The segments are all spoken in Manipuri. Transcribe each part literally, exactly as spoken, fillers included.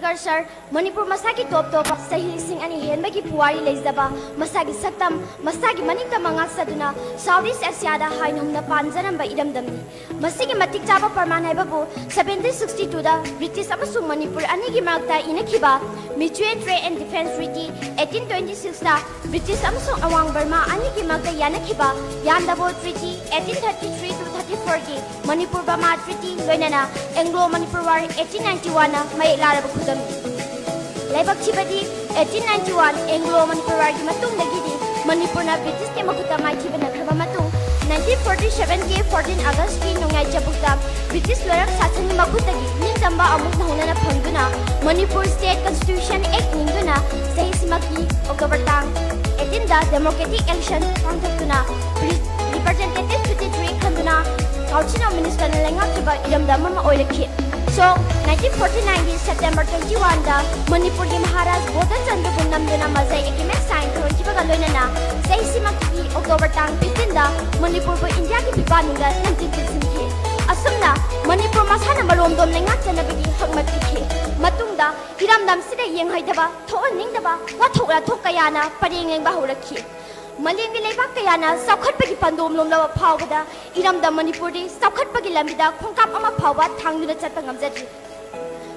ꯁꯔ, ꯃꯅꯤꯄꯨꯔ ꯃꯁꯥꯒꯤ ꯇꯣꯞ ꯇꯣꯞꯄ ꯆꯍꯤ ꯂꯤꯁꯤꯡ ꯑꯅꯤ ꯍꯦꯟꯕꯒꯤ ꯄꯨꯋꯥꯔꯤ ꯂꯩꯖꯕ, ꯃꯁꯥꯒꯤ ꯁꯛꯇꯝ, ꯃꯁꯥꯒꯤ ꯃꯅꯤꯡꯇꯝꯕ ꯉꯥꯛꯆꯗꯨꯅ South East Asia ꯗ ꯍꯥꯏꯅ ꯍꯨꯝꯅ ꯄꯥꯟꯖꯔꯝꯕ ꯏꯔꯝꯗꯝꯅꯤ꯫ ꯃꯁꯤꯒꯤ ꯃꯇꯤꯛ ꯆꯥꯕ ꯄ꯭ꯔꯃꯥꯟ ꯍꯥꯏꯕꯕꯨ seventeen sixty two ꯗ ꯕ꯭ꯔꯤꯇꯤꯁ ꯑꯃꯁꯨꯡ ꯃꯅꯤꯄꯨꯔ ꯑꯅꯤꯒꯤ ꯃꯔꯛꯇ ꯏꯅꯈꯤꯕ Mutual Trade and Defence Treaty eighteen twenty six ꯇ ꯕ꯭ꯔꯤꯇꯤꯁ ꯑꯃꯁꯨꯡ ꯑꯋꯥꯡ ꯕꯔꯃꯥ ꯑꯅꯤꯒꯤ ꯃꯔꯛꯇ ꯌꯥꯅꯈꯤꯕ Yandabo Treaty eighteen thirty three to thirty four ꯒꯤ ꯃꯅꯤꯄꯨꯔ ꯕꯔꯃꯥ ꯇ꯭ꯔꯤꯇꯤ ꯂꯣꯏꯅꯅ Anglo Manipur war eighteen ninety one ꯅ ꯃꯌꯦꯛ ꯂꯥꯔꯕ ꯈꯨꯗꯝꯅꯤ꯫ ꯂꯥꯏꯕꯛ ꯊꯤꯕꯗꯤ eighteen ninety one Anglo Manipur ꯋꯥꯔꯒꯤ ꯃꯇꯨꯡꯗꯒꯤꯗꯤ ꯃꯅꯤꯄꯨꯔꯅ ꯕ꯭ꯔꯤꯇꯤꯁꯀꯤ ꯃꯈꯨꯠꯇ ꯃꯥꯏꯊꯤꯕ ꯅꯪꯈ꯭ꯔꯕ ꯃꯇꯨꯡ nineteen forty seven ꯒꯤ fourteen August ꯀꯤ ꯅꯣꯡꯌꯥꯏ ꯆꯕꯨꯛꯇ ꯕ꯭ꯔꯤꯇꯤꯁ ꯂꯣꯏꯔꯛ ꯁꯥꯁꯟꯒꯤ ꯃꯈꯨꯠꯇꯒꯤ ꯅꯤꯡꯇꯝꯕ ꯑꯃꯨꯛ ꯅꯧꯍꯧꯅꯅ ꯐꯪꯗꯨꯅ Manipur State Constitution Act ꯅꯤꯡꯗꯨꯅ ꯆꯍꯤꯁꯤꯃꯛꯀꯤ October ꯇꯥꯡ eighteen ꯗ democratic election ꯄꯥꯡꯊꯣꯛꯇꯨꯅ representative fifty three ꯈꯟꯗꯨꯅ Council of Minister ꯅ ꯂꯩꯉꯥꯛꯆꯕ ꯏꯔꯝꯗꯝ ꯑꯃ ꯑꯣꯏꯔꯛꯈꯤ꯫ So, nineteen forty nine ꯒꯤ September twenty one ꯗ ꯃꯅꯤꯄꯨꯔꯒꯤ ꯃꯍꯥꯔꯥꯖ ꯕꯣꯙꯆꯟꯗ꯭ꯔꯕꯨ ꯅꯝꯗꯨꯅ ꯃꯖꯩ agreement sign ꯇꯧꯍꯟꯈꯤꯕꯒ ꯂꯣꯏꯅꯅ ꯆꯍꯤꯁꯤꯃꯛꯀꯤ October ꯇꯥꯡ fifteen ꯗ ꯃꯅꯤꯄꯨꯔꯕꯨ ꯏꯟꯗꯤꯌꯥꯒꯤ ꯐꯤꯕꯥꯛꯅꯨꯡꯗ ꯅꯝꯖꯤꯟ ꯄꯨꯟꯁꯤꯟꯈꯤ꯫ ꯑꯁꯨꯝꯅ ꯃꯅꯤꯄꯨꯔ ꯃꯁꯥꯅ ꯃꯔꯣꯝꯗꯣꯝ ꯂꯩꯉꯥꯛꯆꯅꯕꯒꯤ ꯍꯛꯃꯠ ꯄꯤꯈꯤ꯫ ꯃꯇꯨꯡꯗ ꯏꯔꯝꯗꯝꯁꯤꯗ ꯌꯦꯡꯍꯩꯗꯕ, ꯊꯣꯛꯍꯟꯅꯤꯡꯗꯕ ꯋꯥꯊꯣꯛ ꯂꯥꯊꯣꯛ ꯀꯌꯥꯅ ꯄꯔꯦꯡ ꯂꯦꯡꯕ ꯍꯧꯔꯛꯈꯤ꯫ ꯃꯥꯂꯦꯝꯒꯤ ꯂꯩꯕꯥꯛ ꯀꯌꯥꯅ ꯆꯥꯎꯈꯠꯄꯒꯤ ꯄꯥꯟꯗꯣꯝ ꯂꯣꯝꯂꯕ ꯐꯥꯎꯕꯗ ꯏꯔꯝꯗꯝ ꯃꯅꯤꯄꯨꯔꯗꯤ ꯆꯥꯎꯈꯠꯄꯒꯤ ꯂꯝꯕꯤꯗ ꯈꯣꯡꯀꯥꯞ ꯑꯃ ꯐꯥꯎꯕ ꯊꯥꯡꯗꯨꯅ ꯆꯠꯄ ꯉꯝꯖꯗ꯭ꯔꯤ꯫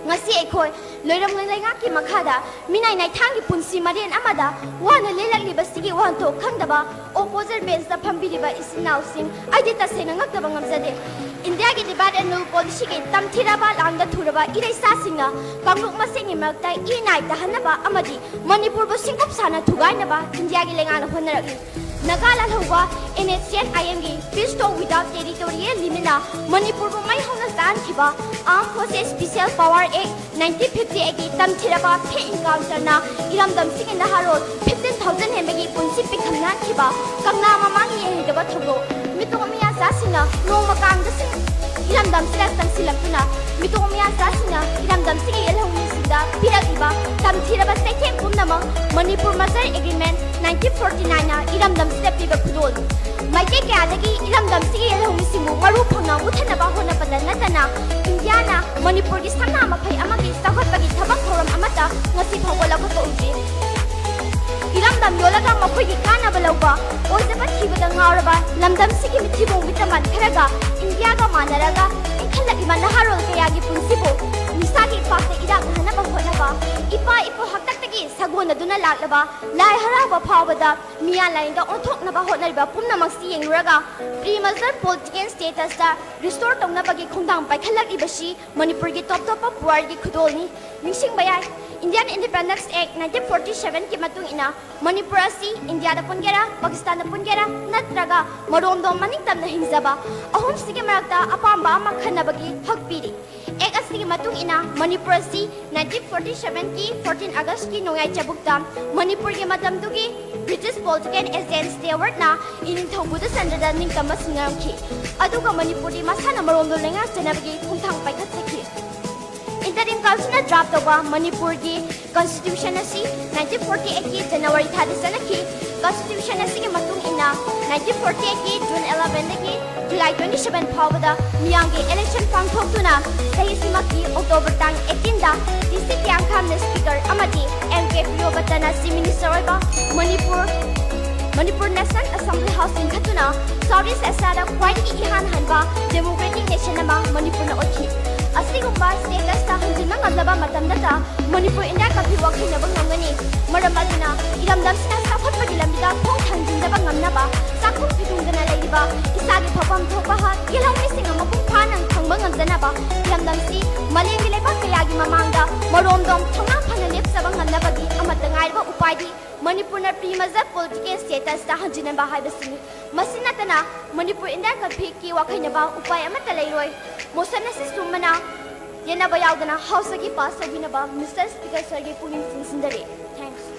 ꯉꯁꯤ ꯑꯩꯈꯣꯏ ꯂꯣꯏꯔꯝꯂꯣꯏ ꯂꯩꯉꯥꯛꯀꯤ ꯃꯈꯥꯗ ꯃꯤꯅꯥꯏ ꯅꯥꯏꯊꯥꯡꯒꯤ ꯄꯨꯟꯁꯤ ꯃꯔꯦꯟ ꯑꯃꯗ ꯋꯥꯅ ꯂꯦꯜꯂꯛꯂꯤꯕꯁꯤꯒꯤ ꯋꯥꯍꯟꯊꯣꯛ ꯈꯪꯗꯕ opposite bench ꯇ ꯐꯝꯕꯤꯔꯤꯕ ꯏꯆꯤꯟ ꯏꯅꯥꯎꯁꯤꯡ ꯑꯩꯗꯤ ꯇꯁꯦꯡꯅ ꯉꯛꯇꯕ ꯉꯝꯖꯗꯦ꯫ ꯏꯟꯗꯤꯌꯥꯒꯤ divide and rule policy ꯒꯤ ꯇꯝꯊꯤꯔꯕ ꯂꯥꯡꯗ ꯊꯨꯔꯕ ꯏꯔꯩꯆꯥꯁꯤꯡꯅ ꯀꯥꯡꯂꯨꯞ ꯃꯁꯦꯟꯒꯤ ꯃꯔꯛꯇ ꯏ ꯅꯥꯏ ꯇꯥꯍꯟꯅꯕ ꯑꯃꯗꯤ ꯃꯅꯤꯄꯨꯔꯕꯨ ꯁꯤꯡꯀꯨꯞ ꯁꯥꯅ ꯊꯨꯒꯥꯏꯅꯕ ꯏꯟꯗꯤꯌꯥꯒꯤ ꯂꯩꯉꯥꯛꯅ ꯍꯣꯠꯅꯔꯛꯂꯤ꯫ ꯅꯥꯒꯥ ꯂꯥꯜꯍꯧꯕ NSCN-IM ꯒꯤ Peace Talk Without Territorial Limit ꯅ ꯃꯅꯤꯄꯨꯔꯕꯨ ꯃꯩ ꯍꯧꯅ ꯆꯥꯍꯟꯈꯤꯕ Armed Forces Special Power Act nineteen fifty eight ꯀꯤ ꯇꯝꯊꯤꯔꯕ fake encounter ꯅ ꯏꯔꯝꯗꯝꯁꯤꯒꯤ ꯅꯍꯥꯔꯣꯜ fifteen thousand ꯍꯦꯟꯕꯒꯤ ꯄꯨꯟꯁꯤ ꯄꯤꯛꯊꯝꯅꯍꯟꯈꯤꯕ ꯀꯪꯂꯥ ꯃꯃꯥꯡꯒꯤ ꯌꯦꯡꯍꯩꯗꯕ ꯊꯧꯗꯣꯛ, ꯃꯤꯇꯣꯞ ꯃꯤꯌꯥꯆꯥꯁꯤꯡꯅ ꯅꯣꯡꯃ ꯀꯥꯡꯗꯁꯤꯡ ꯏꯔꯝꯗꯝꯁꯤꯗ ꯆꯪꯁꯤꯜꯂꯛꯇꯨꯅ ꯃꯤꯇꯣꯞ ꯃꯤꯌꯥꯆꯥꯁꯤꯡꯅ ꯏꯔꯝꯗꯝꯁꯤꯒꯤ ꯌꯦꯜꯍꯧꯃꯤꯁꯤꯡꯗ ꯄꯤꯔꯛꯂꯤꯕ ꯇꯝꯊꯤꯔꯕ ꯆꯩꯊꯦꯡ ꯄꯨꯝꯅꯃꯛ Manipur Merger Agreement nineteen forty nine ꯅ ꯏꯔꯝꯗꯝꯁꯤꯗ ꯄꯤꯕ ꯈꯨꯗꯣꯜ꯫ ꯃꯥꯏꯀꯩ ꯀꯌꯥꯗꯒꯤ ꯏꯔꯝꯗꯝꯁꯤꯒꯤ ꯌꯦꯜꯍꯧꯃꯤꯁꯤꯡꯕꯨ ꯃꯔꯨ ꯐꯪꯅ ꯃꯨꯠꯊꯠꯅꯕ ꯍꯣꯠꯅꯕꯗ ꯅꯠꯇꯅ ꯏꯟꯗꯤꯌꯥꯅ ꯃꯅꯤꯄꯨꯔꯒꯤ ꯁꯅꯥ ꯃꯈꯩ ꯑꯃꯒꯤ ꯆꯥꯎꯈꯠꯄꯒꯤ ꯊꯕꯛ ꯑꯩꯈꯣꯏꯒꯤ ꯀꯥꯟꯅꯕ ꯂꯧꯕ, ꯑꯣꯏꯖꯕ ꯊꯤꯕꯗ ꯉꯥꯎꯔꯕ ꯂꯝꯗꯝꯁꯤꯒꯤ ꯃꯤꯊꯤꯕꯣꯡ ꯃꯤꯇꯃꯟ ꯈꯔꯒ ꯏꯟꯗꯤꯌꯥꯒ ꯃꯥꯟꯅꯔꯒ ꯏꯟꯈꯠꯂꯛꯂꯤꯕ ꯅꯍꯥꯔꯣꯜ ꯀꯌꯥꯒꯤ ꯄꯨꯟꯁꯤꯕꯨ ꯅꯤꯁꯥꯒꯤ ꯏꯄꯥꯛꯇ ꯏꯔꯥꯛꯅꯍꯟꯅꯕ ꯍꯣꯠꯅꯕ, ꯏꯄꯥ ꯏꯄꯨ ꯍꯥꯛꯇꯛꯇꯒꯤ ꯁꯥꯒꯣꯟꯅꯗꯨꯅ ꯂꯥꯛꯂꯕ ꯂꯥꯏ ꯍꯔꯥꯎꯕ ꯐꯥꯎꯕꯗ ꯃꯤꯌꯥꯟ ꯂꯥꯏꯅꯤꯡꯗ ꯑꯣꯟꯊꯣꯛꯅꯕ ꯍꯣꯠꯅꯔꯤꯕ ꯄꯨꯝꯅꯃꯛꯁꯤ ꯌꯦꯡꯂꯨꯔꯒ, pre-merger political status ꯇ restore ꯇꯧꯅꯕꯒꯤ ꯈꯣꯡꯊꯥꯡ ꯄꯥꯏꯈꯠꯂꯛꯂꯤꯕꯁꯤ ꯃꯅꯤꯄꯨꯔꯒꯤ ꯇꯣꯞ ꯇꯣꯞꯄ ꯄꯨꯋꯥꯔꯤꯒꯤ ꯈꯨꯗꯣꯜꯅꯤ꯫ ꯅꯤꯡꯁꯤꯡꯕ ꯌꯥꯏ, Indian Independence Act nineteen forty seven ꯀꯤ ꯃꯇꯨꯡ ꯏꯟꯅ ꯃꯅꯤꯄꯨꯔ ꯑꯁꯤ ꯏꯟꯗꯤꯌꯥꯗ ꯄꯨꯟꯒꯦꯔꯥ, ꯄꯥꯀꯤꯁꯇꯥꯟꯗ ꯄꯨꯟꯒꯦꯔꯥ, ꯅꯠꯇ꯭ꯔꯒ ꯃꯔꯣꯝꯗꯣꯝ ꯃꯅꯤꯡꯇꯝꯅ ꯍꯤꯡꯖꯕ, ꯑꯍꯨꯝꯁꯤꯒꯤ ꯃꯔꯛꯇ ꯑꯄꯥꯝꯕ ꯑꯃ ꯈꯟꯅꯕꯒꯤ ꯍꯛ ꯄꯤꯔꯤ꯫ ꯑꯦꯛ ꯑꯁꯤꯒꯤ ꯃꯇꯨꯡ ꯏꯟꯅ ꯃꯅꯤꯄꯨꯔ ꯑꯁꯤ nineteen forty seven ꯀꯤ fourteen August ꯀꯤ ꯅꯣꯡꯌꯥꯏ ꯆꯕꯨꯛꯇ ꯃꯅꯤꯄꯨꯔꯒꯤ ꯃꯇꯝꯗꯨꯒꯤ British political agent Stewart ꯅ ꯏꯅꯤꯡꯊꯧ ꯕꯨꯙꯆꯟꯗ꯭ꯔꯗ ꯅꯤꯡꯇꯝꯕ ꯁꯤꯡꯅꯔꯝꯈꯤ꯫ ꯑꯗꯨꯒ ꯃꯅꯤꯄꯨꯔꯗꯤ ꯃꯁꯥꯅ ꯃꯔꯣꯝꯗꯣꯝ ꯂꯩꯉꯥꯛꯆꯅꯕꯒꯤ ꯈꯣꯡꯊꯥꯡ ꯄꯥꯏꯈꯠꯆꯈꯤ꯫ Interim Council ꯅ draft ꯇꯧꯕ ꯃꯅꯤꯄꯨꯔꯒꯤ Constitution ꯑꯁꯤ nineteen forty eight ꯀꯤ January ꯊꯥꯗ ꯆꯠꯅꯈꯤ꯫ Constitution ꯑꯁꯤꯒꯤ ꯃꯇꯨꯡ ꯏꯟꯅ nineteen forty eight ꯀꯤ June eleven ꯗꯒꯤ July twenty seven ꯐꯥꯎꯕꯗ ꯃꯤꯌꯥꯝꯒꯤ election ꯄꯥꯡꯊꯣꯛꯇꯨꯅ ꯆꯍꯤꯁꯤꯃꯛꯀꯤ October ꯇꯥꯡ eighteen ꯗ ꯇꯤ ꯁꯤ ꯀꯤꯌꯥꯡꯈꯥꯝꯅ Speaker ꯑꯃꯗꯤ ꯑꯦꯝ ꯀꯦ ꯄ꯭ꯔꯤꯌꯣꯕꯇꯅ Chief Minister ꯑꯣꯏꯕ Manipur, Manipur National Assembly House ꯂꯤꯡꯈꯠꯇꯨꯅ South East Asia ꯗ ꯈ꯭ꯋꯥꯏꯗꯒꯤ ꯏꯍꯥꯟ ꯍꯥꯟꯕ democratic nation ꯑꯃ ꯃꯅꯤꯄꯨꯔꯅ ꯑꯣꯏꯈꯤ꯫ ꯑꯁꯤꯒꯨꯝꯕ status ꯇ ꯍꯟꯖꯤꯟꯕ ꯉꯝꯂꯕ ꯃꯇꯝꯗꯇ ꯃꯅꯤꯄꯨꯔ ꯏꯟꯗꯤꯌꯥ ꯀꯥꯡꯄꯤ ꯋꯥꯈꯩꯅꯕ ꯉꯝꯒꯅꯤ꯫ ꯃꯔꯝ ꯑꯗꯨꯅ ꯏꯔꯝꯗꯝꯁꯤꯅ ꯆꯥꯎꯈꯠꯄꯒꯤ ꯂꯝꯕꯤꯗ ꯈꯣꯡ ꯊꯥꯡꯖꯤꯟꯖꯕ ꯉꯝꯅꯕ ꯆꯥꯛꯈꯨꯝ ꯐꯤꯗꯨꯡꯗꯅ ꯂꯩꯔꯤꯕ ꯏꯁꯥꯒꯤ ꯐꯐꯝ ꯊꯣꯛꯄ ꯍꯛ ꯏꯍꯧ ꯃꯤꯁꯤꯡ ꯑꯃ ꯃꯄꯨꯡ ꯐꯥꯅ ꯐꯪꯕ ꯉꯝꯖꯅꯕ ꯏꯔꯝꯗꯝꯁꯤ ꯃꯥꯂꯦꯝꯒꯤ ꯂꯩꯕꯥꯛ ꯀꯌꯥꯒꯤ ꯃꯃꯥꯡꯗ ꯃꯔꯣꯝꯗꯣꯝ ꯊꯧꯅꯥ ꯐꯅ ꯂꯦꯞꯆꯕ ꯉꯝꯅꯕꯒꯤ ꯑꯃꯠꯇ ꯉꯥꯏꯔꯕ ꯎꯄꯥꯏꯗꯤ ꯃꯅꯤꯄꯨꯔꯅ pre-merger political status ꯇ ꯍꯟꯖꯤꯟꯅꯕ ꯍꯥꯏꯕꯁꯤꯅꯤ꯫ ꯃꯁꯤ ꯅꯠꯇꯅ ꯃꯅꯤꯄꯨꯔ ꯏꯟꯗꯤꯌꯥ ꯀꯥꯡꯄꯤꯒꯤ ꯋꯥꯈꯩꯅꯕ ꯎꯄꯥꯏ ꯑꯃꯠꯇ ꯂꯩꯔꯣꯏ꯫ Motion ꯑꯁꯤ ꯁꯨꯝꯕꯅ ꯌꯦꯠꯅꯕ ꯌꯥꯎꯗꯅ House ꯇꯒꯤ pass ꯇꯧꯕꯤꯅꯕ Mister Speaker sir ꯒꯤ ꯄꯨꯛꯅꯤꯡ ꯆꯤꯡꯁꯤꯟꯖꯔꯤ꯫ Thanks꯫